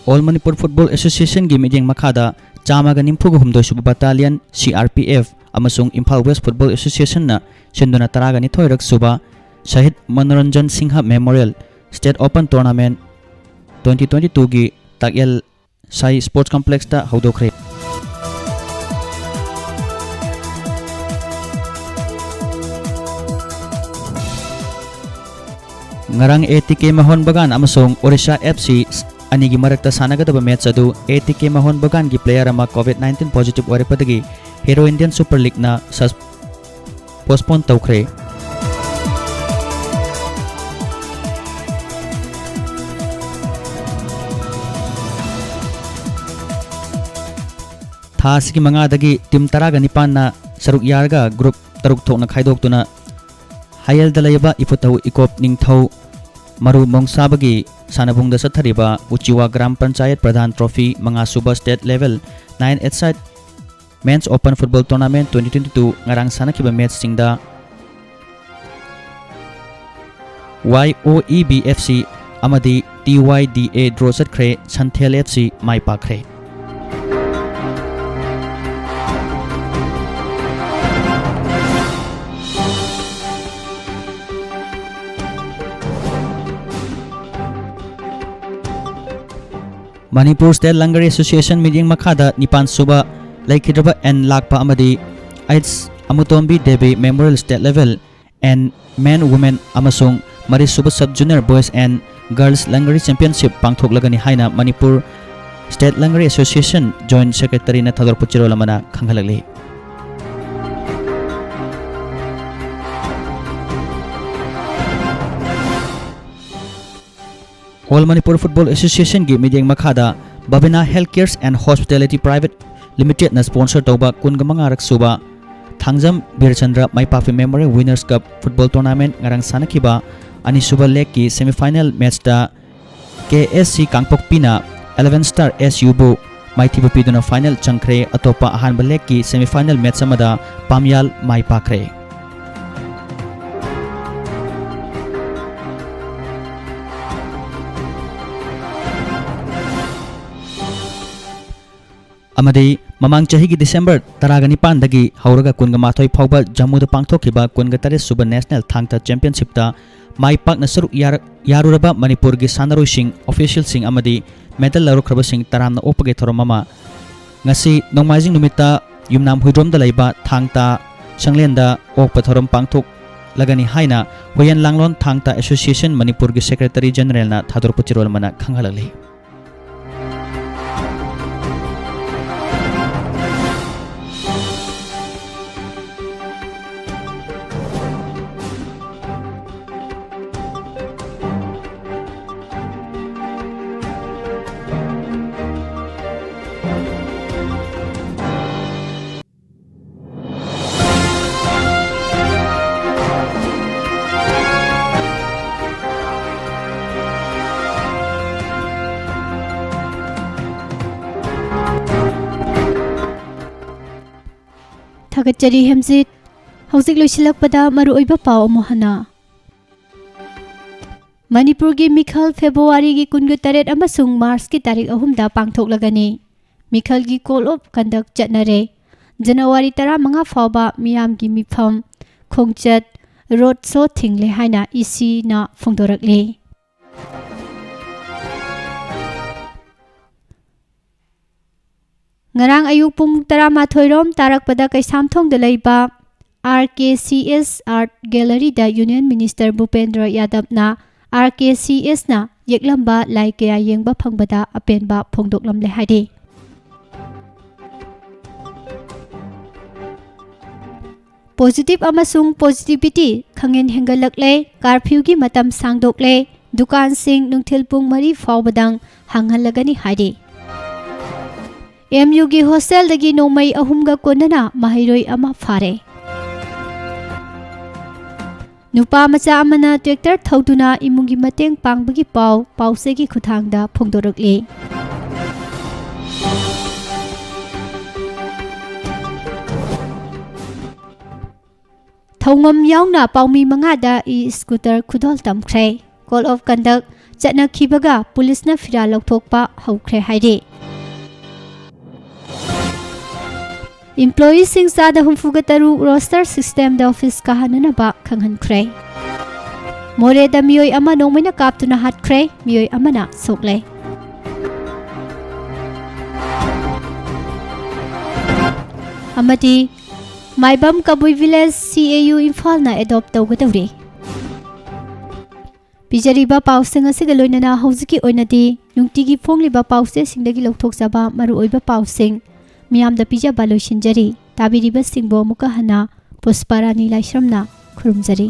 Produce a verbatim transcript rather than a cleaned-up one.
All Manipur Football Associationꯒꯤ ꯃꯤꯠꯌꯦꯡ ꯃꯈꯥꯗ ꯆꯥꯝꯃꯒ ꯅꯤꯐꯨꯒ ꯍꯨꯝꯗꯣꯏ ꯁꯨꯕ Battalion, C R P F, ꯑꯃꯁꯨꯡ ꯏꯝꯐꯥꯜ West Football Associationꯅ ꯁꯤꯟꯗꯨꯅ ꯇꯔꯥꯒ ꯅꯤꯊꯣꯏꯔꯛ ꯁꯨꯕ ꯁꯍꯤꯗ Manoranjan Singh Memorial State Open Tournament twenty twenty twoꯒꯤ ꯇꯥꯛꯌꯦꯜ ꯁꯥꯏ Sports Complexꯇ ꯍꯧꯗꯣꯛꯈ꯭ꯔꯦ꯫ ꯉꯔꯥꯡ A T K ꯃꯣꯍꯟ ꯕꯒꯥꯟ ꯑꯃꯁꯨꯡ ꯑꯣꯔꯤꯁꯥ F C ꯑꯅꯤꯒꯤ ꯃꯔꯛꯇ ꯁꯥꯟꯅꯒꯗꯕ match ꯑꯗꯨ A T K Mohan ꯕꯒꯥꯟꯒꯤ player ꯑꯃ COVID nineteen positive ꯑꯣꯏꯔꯛꯄꯗꯒꯤ Hero Indian Super Leagueꯅ sus-, postpone ꯇꯧꯈ꯭ꯔꯦ꯫ ꯊꯥ ꯑꯁꯤꯒꯤ ꯃꯉꯥꯗꯒꯤ team ꯇꯔꯥꯒ ꯅꯤꯄꯥꯟꯅ ꯁꯔꯨꯛ ꯌꯥꯔꯒ group ꯇꯔꯨꯛ ꯊꯣꯛꯅ ꯈꯥꯏꯗꯣꯛꯇꯨꯅ ꯍꯥꯌꯦꯜꯗ ꯂꯩꯕ ꯏꯄꯨꯊꯧ ꯏꯀꯣꯞ ꯅꯤꯡꯊꯧ ꯃꯔꯨ ꯃꯣꯡꯁꯥꯕꯒꯤ ꯁꯥꯟꯅꯕꯨꯡꯗ ꯆꯠꯊꯔꯤꯕ ꯎꯆꯤꯋꯥ ꯒ꯭ꯔꯥꯝ ꯄꯟꯆꯥꯌꯠ ꯄ꯭ꯔꯙꯥꯟ trophy ꯃꯉꯥ ꯁꯨꯕ state level nine a-side Men's Open Football Tournament twenty twenty two ꯉꯔꯥꯡ ꯁꯥꯟꯅꯈꯤꯕ matchꯁꯤꯡꯗ Y O E B F C ꯑꯃꯗꯤ T Y D A draw ꯆꯠꯈ꯭ꯔꯦ, ꯁꯟꯊꯦꯜ F C ꯃꯥꯏ ꯄꯥꯛꯈ꯭ꯔꯦ꯫ Manipur State Langari Association ꯃꯤꯠꯌꯦꯡ ꯃꯈꯥꯗ ꯅꯤꯄꯥꯟ ꯁꯨꯕ ꯂꯩꯈꯤꯗ꯭ꯔꯕ N ꯂꯥꯛꯄ ꯑꯃꯗꯤ H ꯑꯃꯨꯇꯣꯝꯕꯤ Devi Memorial State Level and Men, Women ꯑꯃꯁꯨꯡ ꯃꯔꯤ ꯁꯨꯕ Sub Junior Boys and Girls Langari Championship ꯄꯥꯡꯊꯣꯛꯂꯒꯅꯤ ꯍꯥꯏꯅ Manipur State Langari Association Joint Secretaryꯅ ꯊꯥꯗꯣꯔꯛꯄ ꯆꯦꯔꯣꯜ ꯑꯃꯅ ꯈꯪꯍꯜꯂꯛꯂꯤ꯫ All Manipur Football Associationꯒꯤ ꯃꯤꯠꯌꯦꯡ ꯃꯈꯥꯗ Babina Health Cares and Hospitality Private Limitedꯅ sponsor ꯇꯧꯕ ꯀꯨꯟꯒ ꯃꯉꯥꯔꯛ ꯁꯨꯕ Thangjam ꯕꯤꯔꯆꯟꯗ꯭ꯔ ꯃꯥꯏꯄꯥꯛꯄꯤ Memorial Winners' Cup Football Tournament ꯉꯔꯥꯡ ꯁꯥꯟꯅꯈꯤꯕ ꯑꯅꯤꯁꯨꯕ legꯀꯤ semifinal matchꯇ K S C ꯀꯥꯡꯄꯣꯛꯄꯤꯅ eleven Star S Uꯕꯨ ꯃꯥꯏꯊꯤꯕ ꯄꯤꯗꯨꯅ final ꯆꯪꯈ꯭ꯔꯦ꯫ ꯑꯇꯣꯞꯄ ꯑꯍꯥꯟꯕ legꯀꯤ semifinal match ꯑꯃꯗ ꯄꯥꯝꯌꯥꯜ ꯃꯥꯏ ꯄꯥꯛꯈ꯭ꯔꯦ꯫ ꯑꯃꯗꯤ ꯃꯃꯥꯡ ꯆꯍꯤꯒꯤ ꯗꯤꯁꯦꯝꯕꯔ ꯇꯔꯥꯒ ꯅꯤꯄꯥꯟꯗꯒꯤ ꯍꯧꯔꯒ ꯀꯨꯟꯒ ꯃꯥꯊꯣꯏ ꯐꯥꯎꯕ ꯖꯝꯃꯨꯗ ꯄꯥꯡꯊꯣꯛꯈꯤꯕ ꯀꯨꯟꯒ ꯇꯔꯦꯠ ꯁꯨꯕ ꯅꯦꯁꯅꯦꯜ ꯊꯥꯡ ꯇꯥ ꯆꯦꯝꯄꯤꯌꯟꯁꯤꯞꯇ ꯃꯥꯏ ꯄꯥꯛꯅ ꯁꯔꯨꯛ ꯌꯥꯔ-, ꯌꯥꯔꯨꯔꯕ ꯃꯅꯤꯄꯨꯔꯒꯤ ꯁꯥꯟꯅꯔꯣꯏꯁꯤꯡ, ꯑꯣꯐꯤꯁꯤꯌꯦꯜꯁꯤꯡ ꯑꯃꯗꯤ ꯃꯦꯗꯜ ꯂꯧꯔꯛꯈ꯭ꯔꯕꯁꯤꯡ ꯇꯔꯥꯝꯅ ꯑꯣꯛꯄꯒꯤ ꯊꯧꯔꯝ ꯑꯃ ꯉꯁꯤ ꯅꯣꯡꯃꯥꯏꯖꯤꯡ ꯅꯨꯃꯤꯠꯇ ꯌꯨꯝꯅꯥꯝ ꯍꯨꯏꯗ꯭ꯔꯣꯝꯗ ꯂꯩꯕ ꯊꯥꯡ ꯇꯥ ꯁꯪꯂꯦꯟꯗ ꯑꯣꯛꯄ ꯊꯧꯔꯝ ꯄꯥꯡꯊꯣꯛꯂꯒꯅꯤ ꯍꯥꯏꯅ ꯍꯨꯏꯌꯦꯟ ꯂꯥꯡꯂꯣꯟ ꯊꯥꯡ ꯇꯥ ꯑꯦꯁꯣꯁꯤꯌꯦꯁꯟ ꯃꯅꯤꯄꯨꯔꯒꯤ ꯁꯦꯀ꯭ꯔꯦꯇꯔꯤ ꯖꯦꯅꯔꯦꯜꯅ ꯊꯥꯗꯣꯔꯛꯄ ꯆꯦꯔꯣꯜ ꯑꯃꯅ ꯈꯪꯍꯜꯂꯛꯂꯤ꯫ ꯊꯥꯒꯠꯆꯔꯤ ꯍꯦꯝꯖꯤꯠ꯫ ꯍꯧꯖꯤꯛ ꯂꯣꯏꯁꯤꯜꯂꯛꯄꯗ ꯃꯔꯨꯑꯣꯏꯕ ꯄꯥꯎ ꯑꯃꯨꯛ ꯍꯟꯅ꯫ ꯃꯅꯤꯄꯨꯔꯒꯤ ꯃꯤꯈꯜ ꯐꯦꯕ꯭ꯔꯨꯋꯥꯔꯤꯒꯤ ꯀꯨꯟꯒ ꯇꯔꯦꯠ ꯑꯃꯁꯨꯡ ꯃꯥꯔꯆꯀꯤ ꯇꯥꯔꯤꯛ ꯑꯍꯨꯝꯗ ꯄꯥꯡꯊꯣꯛꯂꯒꯅꯤ꯫ ꯃꯤꯈꯜꯒꯤ code of conduct ꯆꯠꯅꯔꯦ꯫ ꯖꯅꯋꯥꯔꯤ ꯇꯔꯥꯃꯉꯥ ꯐꯥꯎꯕ ꯃꯤꯌꯥꯝꯒꯤ ꯃꯤꯐꯝ, ꯈꯣꯡꯆꯠ, ꯔꯣꯗ ꯁꯣ ꯊꯤꯡꯂꯦ ꯍꯥꯏꯅ ꯏ ꯁꯤꯅ ꯐꯣꯡꯗꯣꯔꯛꯂꯤ꯫ ꯉꯔꯥꯡ ꯑꯌꯨꯛ ꯄꯨꯡ ꯇꯔꯥꯃꯥꯊꯣꯏ ꯔꯣꯝ ꯇꯥꯔꯛꯄꯗ ꯀꯩꯁꯥꯝꯊꯣꯡꯗ ꯂꯩꯕ R K C S Art Galleryꯗ Union Minister ꯚꯨꯄꯦꯟꯗ꯭ꯔ ꯌꯥꯗꯕꯅ ꯑꯥꯔ ꯀꯦ ꯁꯤ ꯑꯦꯁꯅ ꯌꯦꯛꯂꯝꯕ ꯂꯥꯏ ꯀꯌꯥ ꯌꯦꯡꯕ ꯐꯪꯕꯗ ꯑꯄꯦꯟꯕ ꯐꯣꯡꯗꯣꯛꯂꯝꯂꯦ ꯍꯥꯏꯔꯤ꯫ ꯄꯣꯖꯤꯇꯤꯚ ꯑꯃꯁꯨꯡ ꯄꯣꯖꯤꯇꯤꯚꯤꯇꯤ ꯈꯪꯍꯦꯟ ꯍꯦꯟꯒꯠꯂꯛꯂꯦ꯫ ꯀꯥꯔꯐ꯭ꯌꯨꯒꯤ ꯃꯇꯝ ꯁꯥꯡꯗꯣꯛꯂꯦ꯫ ꯗꯨꯀꯥꯟꯁꯤꯡ ꯅꯨꯡꯊꯤꯜ ꯄꯨꯡ ꯃꯔꯤ ꯐꯥꯎꯕꯗꯪ ꯍꯥꯡꯍꯜꯂꯒꯅꯤ ꯍꯥꯏꯔꯤ꯫ ꯑꯦꯝ ꯌꯨꯒꯤ ꯍꯣꯁꯇꯦꯜꯗꯒꯤ ꯅꯣꯡꯃꯩ ꯑꯍꯨꯝꯒ ꯀꯣꯟꯅꯅ ꯃꯍꯩꯔꯣꯏ ꯑꯃ ꯐꯥꯔꯦ꯫ ꯅꯨꯄꯥ ꯃꯆꯥ ꯑꯃꯅ ꯇ꯭ꯔꯦꯛꯇꯔ ꯊꯧꯗꯨꯅ ꯏꯃꯨꯡꯒꯤ ꯃꯇꯦꯡ ꯄꯥꯡꯕꯒꯤ ꯄꯥꯎ ꯄꯥꯎꯆꯦꯒꯤ ꯈꯨꯠꯊꯥꯡꯗ ꯐꯣꯡꯗꯣꯔꯛꯂꯤ꯫ ꯊꯧꯉꯝ ꯌꯥꯎꯅ ꯄꯥꯎꯃꯤ ꯃꯉꯥꯗ ꯏ ꯁ꯭ꯀꯨꯇꯔ ꯈꯨꯗꯣꯜ ꯇꯝꯈ꯭ꯔꯦ꯫ Code of conduct ꯆꯠꯅꯈꯤꯕꯒ ꯄꯨꯂꯤꯁꯅ ꯐꯤꯔꯥꯜ ꯂꯧꯊꯣꯛꯄ ꯍꯧꯈ꯭ꯔꯦ ꯍꯥꯏꯔꯤ꯫ Employeeꯁꯤꯡ ꯆꯥꯗ ꯍꯨꯝꯐꯨꯒ ꯇꯔꯨꯛ roster systemꯗ office ꯀꯥꯍꯟꯅꯅꯕ ꯈꯪꯍꯟꯈ꯭ꯔꯦ꯫ ꯃꯣꯔꯦꯗ ꯃꯤꯑꯣꯏ ꯑꯃ ꯅꯣꯡꯃꯩꯅ ꯀꯥꯞꯇꯨꯅ ꯍꯥꯠꯈ꯭ꯔꯦ, ꯃꯤꯑꯣꯏ ꯑꯃꯅ ꯁꯣꯛꯂꯦ꯫ ꯑꯃꯗꯤ ꯃꯥꯏꯕꯝ ꯀꯕꯨꯏ village C A U ꯏꯝꯐꯥꯜꯅ adopt ꯇꯧꯒꯗꯧꯔꯤ꯫ ꯄꯤꯖꯔꯤꯕ ꯄꯥꯎꯁꯤꯡ ꯑꯁꯤꯒ ꯂꯣꯏꯅꯅ ꯍꯧꯖꯤꯛꯀꯤ ꯑꯣꯏꯅꯗꯤ ꯅꯨꯡꯇꯤꯒꯤ ꯐꯣꯡꯂꯤꯕ ꯄꯥꯎꯆꯦꯁꯤꯡꯗꯒꯤ ꯂꯧꯊꯣꯛꯆꯕ ꯃꯔꯨꯑꯣꯏꯕ ꯄꯥꯎꯁꯤꯡ ꯃꯤꯌꯥꯝꯗ ꯄꯤꯖꯕ ꯂꯣꯏꯁꯤꯟꯖꯔꯤ꯫ ꯇꯥꯕꯤꯔꯤꯕꯁꯤꯡꯕꯨ ꯑꯃꯨꯛꯀ ꯍꯟꯅ ꯄꯨꯁꯄꯥꯔꯥꯅꯤ ꯂꯥꯏꯁ꯭ꯔꯝꯅ ꯈꯨꯔꯨꯝꯖꯔꯤ꯫